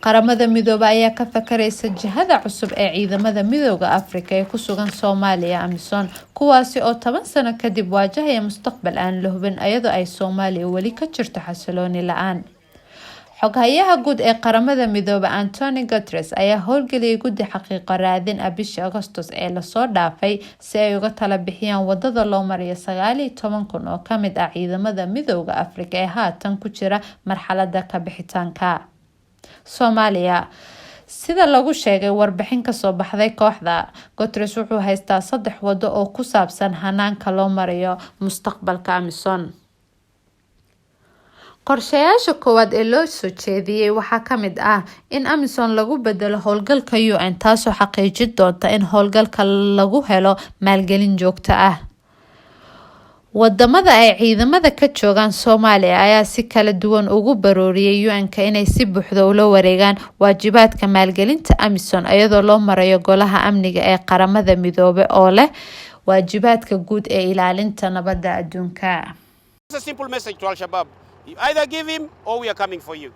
Qaramada Midoobe ayaa ka fakaraysa jihada cusub ee ciidamada Midowga Afrika ee ku sugan Soomaaliya, AMISOM, kuwaasi oo 10 sano kadib waajahaya mustaqbal aan la hubin, iyadoo ay Soomaaliya weli ka jirto xasilooni la-aan. Xoghayaha guud ee Qaramada Midoobay, Antonio Guterres, ayaa howlgeliyay guddi xaqiiqo raadin ah bishii Agostos ee lasoo dhaafay si ay uga tala bixiyaan wadada loo marayo 19,000 oo kamid ah ciidamada Midowga Afrika ee haatan ku jira marxalada ka bixitaanka Soomaaliya, sida lagu sheegay warbixin kasoo baxday kooxda. Guterres wuxuu haystaa saddex wado oo ku saabsan hanaanka loo marayo mustaqbalka AMISOM. Qorshayaasha koowaad ee loo soo jeediyay waxaa kamid ah in AMISOM lagu bedelo howlgalka UN, taasoo xaqiijin doonta in howlgalka lagu helo maalgelin joogto ah. Wadamada ay ciidamada ka joogaan Soomaaliya ayaa si kala duwan ugu barooriyay UN-ka inay si buuxda ula wareegaan waajibaadka maalgelinta AMISOM, iyadoo loo marayo Golaha Amniga ee Qaramada Midoobay oo leh waajibaadka guud ee ilaalinta nabadda adduunka. It's a simple message to Al Shabaab. You either give him or we are coming for you.